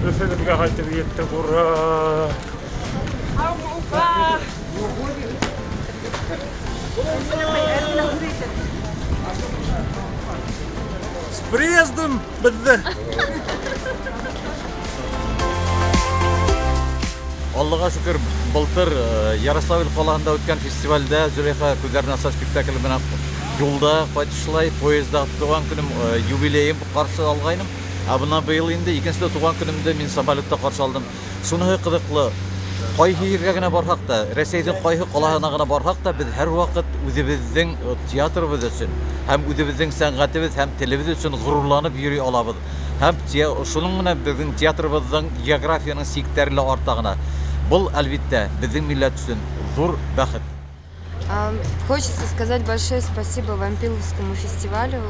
Өфөбеҙгә ҡайтып еттек, ура! Һаумы, Уфа! С приездом беҙҙе! Аллаға шөкөр, былтыр Ярославль ҡалаһында үткән фестивальдә Зөләйха күҙҙәрен аса спектакле менән юлда ҡайтышлай поездда тыуған көнөм, юбилейым ҡаршы алғайным. Ә бына быйыл инде икенсе тыуған көнөмдө мин самолетта ҡаршы алдым. Шуныһы ҡыҙыҡлы, ҡайһы ергә генә барһаҡ та, Рәсәйҙең ҡайһы ҡалаһына ғына барһаҡ та, беҙ һәр ваҡыт үҙебеҙҙең театрыбыҙ өсөн һәм үҙебеҙҙең сәнғәтебеҙ һәм телебеҙ өсөн ғорурланып йөрөй алабыҙ. Һәм шуның менән беҙҙең театрыбыҙҙың географияның сиктәре лә арта ғына. Был, әлбиттә, беҙҙең милләт өсөн ҙур бәхет. Хочется сказать большое спасибо Вампиловскому фестивалю.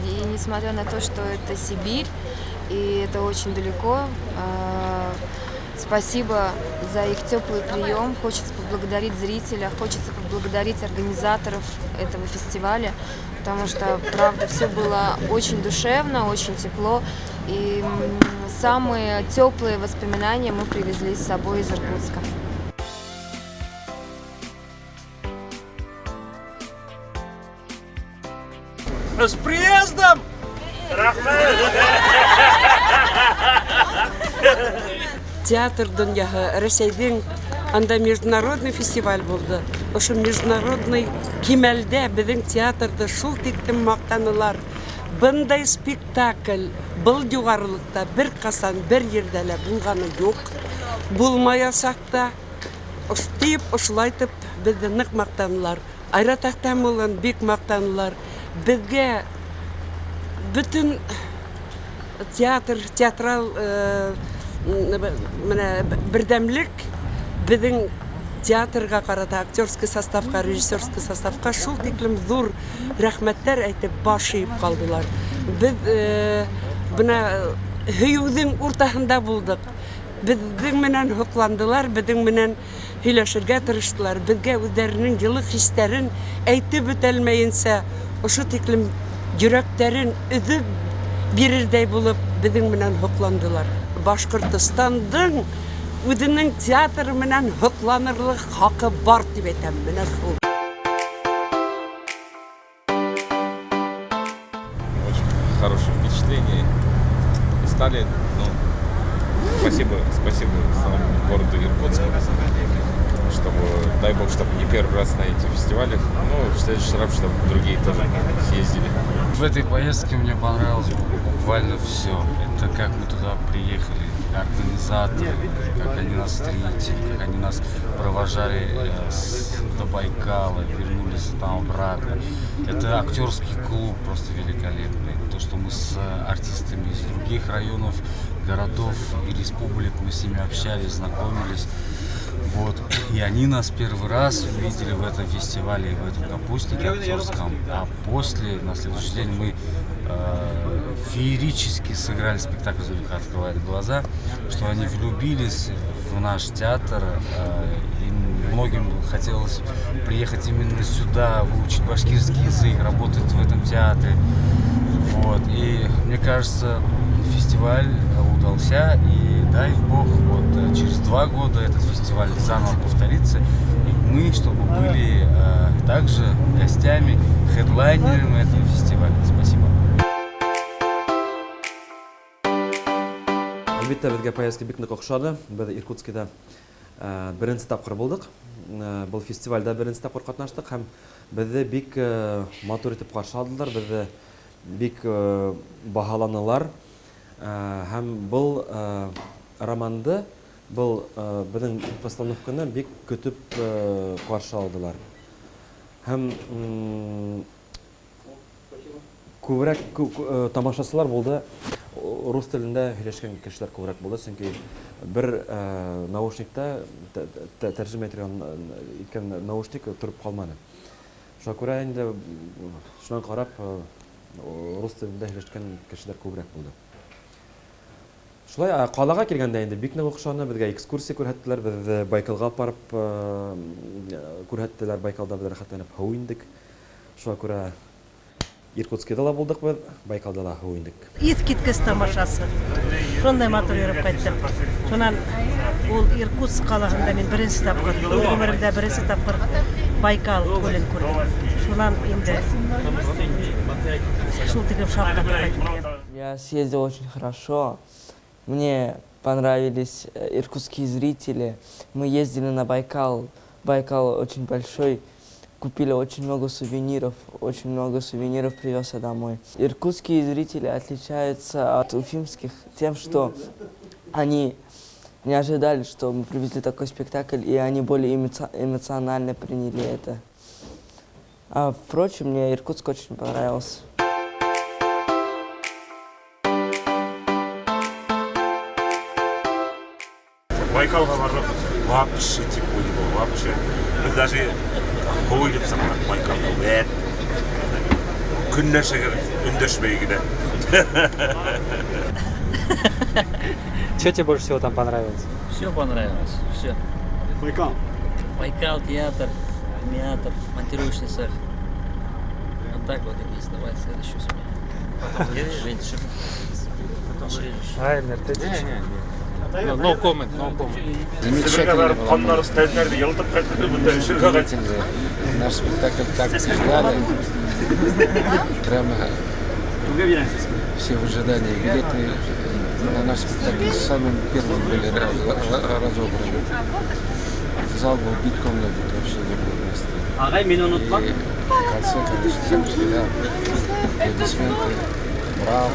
И несмотря на то, что это Сибирь, и это очень далеко, спасибо за их теплый прием. Хочется поблагодарить зрителя, хочется поблагодарить организаторов этого фестиваля, потому что, правда, все было очень душевно, очень тепло. И самые теплые воспоминания мы привезли с собой из Иркутска. С приездом! Рәхмәт! Театр донъяһы Рәсәйҙең анда международный фестиваль булды. Ошо международный кимәлдә беҙҙең театрҙы шул тиклем маҡтанылар. Бындай спектакль был юғарылыҡта бер ҡасан бер ерҙә лә булғаны юҡ, булмаясаҡ та. Тип ошолайтып беҙҙе ныҡ маҡтанылар. Айрат Әхтәм улын бик маҡтанылар. Беҙгә бөтөн театр, театрал, менә берҙәмлек беҙҙең театрға ҡарата, актерский составҡа, режиссерский составҡа шул тиклем ҙур рәхмәттәр әйтеп баш эйеп ҡалдылар. Беҙ бына һөйөүҙең уртаһында булдыҡ. Беҙҙең менән һоҡландылар, беҙҙең менән һөйләшергә тырыштылар. Беҙгә үҙҙәренең йылы хистәрен әйтеп бөтәлмәйенсә, ошо тиклем йөрәктәрен өҙөп бирерҙәй булып беҙҙең менән һоҡландылар. Башҡортостандың үҙенең театры менән һоҡланырлыҡ хаҡы бар тип әйтәм, менә шул. Очень хорошее впечатление. И стали, спасибо, спасибо самому городу Иркутску, чтобы, дай бог, чтобы не первый раз на эти фестивали, в следующий раз, чтобы другие тоже съездили. В этой поездке мне понравилось буквально все. Это как мы туда приехали, организаторы, как они нас встретили, как они нас провожали до Байкала, вернулись там обратно. Это актерский клуб просто великолепный. То, что мы с артистами из других районов, городов и республик, мы с ними общались, знакомились. И они нас первый раз увидели в этом фестивале и в этом капустнике актерском. А после, на следующий день, мы феерически сыграли спектакль «Зулейха открывает глаза», что они влюбились в наш театр. Им многим хотелось приехать именно сюда, выучить башкирский язык, работать в этом театре. И мне кажется, фестиваль удался, и дай бог, через 2 года этот фестиваль заново повторится, и мы, чтобы были также гостями, хедлайнерами этого фестиваля. Спасибо. Әлбиттә, беҙгә поездка бик ныҡ оҡшаны. Беҙ Иркутскиҙа беренсе тапҡыр булдыҡ. Был фестивальдә беренсе тапҡыр ҡатнаштыҡ һәм беҙҙе бик матур итеп ҡаршы алдылар, беҙҙе бик баһаланылар. Һәм был романды, был беҙҙең постановканы бик көтөп ҡаршы алдылар. Һәм күберәк тамашасылар булды, рус телендә һөйләшкән кешеләр күберәк булды, сөнки бер наушникта тәржемә иткән наушник тороп ҡалманы. Шуңа күрә инде шунан ҡарап рус телендә һөйләшкән кешеләр күберәк булды. Шулай, ҡалаға килгәндә инде бик ныҡ оҡшаны, беҙгә экскурсия күрһәттеләр, беҙҙе Байкалға апарып күрһәттеләр, Байкалда беҙ рәхәтләнеп һыу индек. Шуңа күрә Иркутскийҙа ла булдыҡ беҙ, Байкалда ла һыу индек. Иҫ киткес тамашасы. Шундай матур йөрөп ҡайттыҡ. Шунан ул Иркутск ҡалаһында мин беренсе тапҡыр, үҙ ғүмеремдә беренсе тапҡыр Байкал күлен күрҙем. Шунан инде шул тиклем шаҡ ҡатып ҡайтып киләм. Я съездил очень хорошо. Мне понравились иркутские зрители. Мы ездили на Байкал. Байкал очень большой. Купили очень много сувениров. Очень много сувениров привез я домой. Иркутские зрители отличаются от уфимских тем, что они не ожидали, что мы привезли такой спектакль, и они более эмоционально приняли это. А, впрочем, мне Иркутск очень понравился. Байкалға барып, вообще тепло не было, вообще. Беҙ даже һыу инеп сыҡтыҡ Байкалда. Вәт. Көнләшегеҙ өндәшмәй генә. Что тебе больше всего там понравилось? Все понравилось, все. Байкал. Байкал, театр, театр, монтировочный цех. Вот так вот, Денис, давай следующую смену. Потом режешь. Потом режешь. Правильно, ты No, no comment, no comment. Себергә барып, ҡандар тәннәрҙе йылытып ҡайтты, бында өшөргә ҡайтты. Наш спектакль так ждали. Прямо все в ожидании. Билеты на наш спектакль самым первым были разобраны. Зал был битком набит, вообще не было места. Ағай, мине онотма. И в конце, конечно, как всегда, аплодисменты, браво.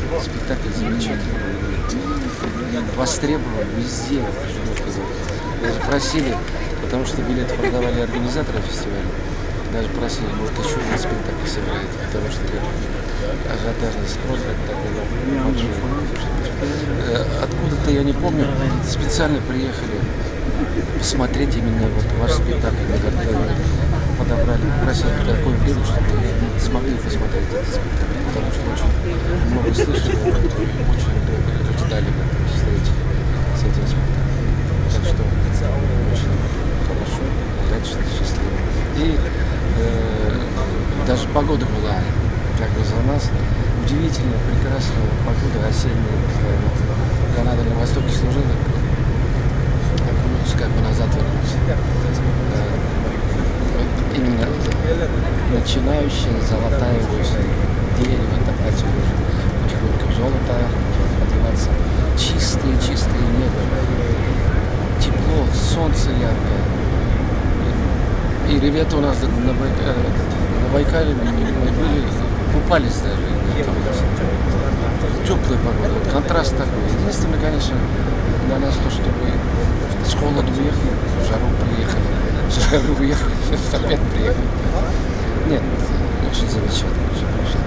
В общем, спектакль замечательный. Востребован везде. Ждут его. Даже просили, потому что билеты продавали организаторы фестиваля, даже просили, может, еще один спектакль сыграете, потому что, говорят, ажиотажный спрос такой большой. Откуда-то, я не помню, специально приехали посмотреть именно вот ваш спектакль. Мы как-то подобрали, попросили такое время, чтобы смогли посмотреть этот спектакль, потому что очень много слышали, вот, очень долго ждали встречи с этим спектаклем. Так что очень хорошо, удачно, счастливо. И даже погода была как бы за нас. Удивительно, прекрасная погода, осенняя такая. Вот. Я на Дальнем Востоке служил, так окунулся, как бы назад вернулся. Вот именно начинающая золотая осень. Дерево так начало уже потихоньку в золото одеваться. Чистое-чистое небо. Тепло, солнце яркое. И ребята у нас на Байкале мы были, купались даже. Теплая погода, вот контраст такой. Единственное, конечно, для нас то, что мы с холода уехали, в жару приехали, в жару уехали, опять приехали. Нет, очень замечательно, все прошло.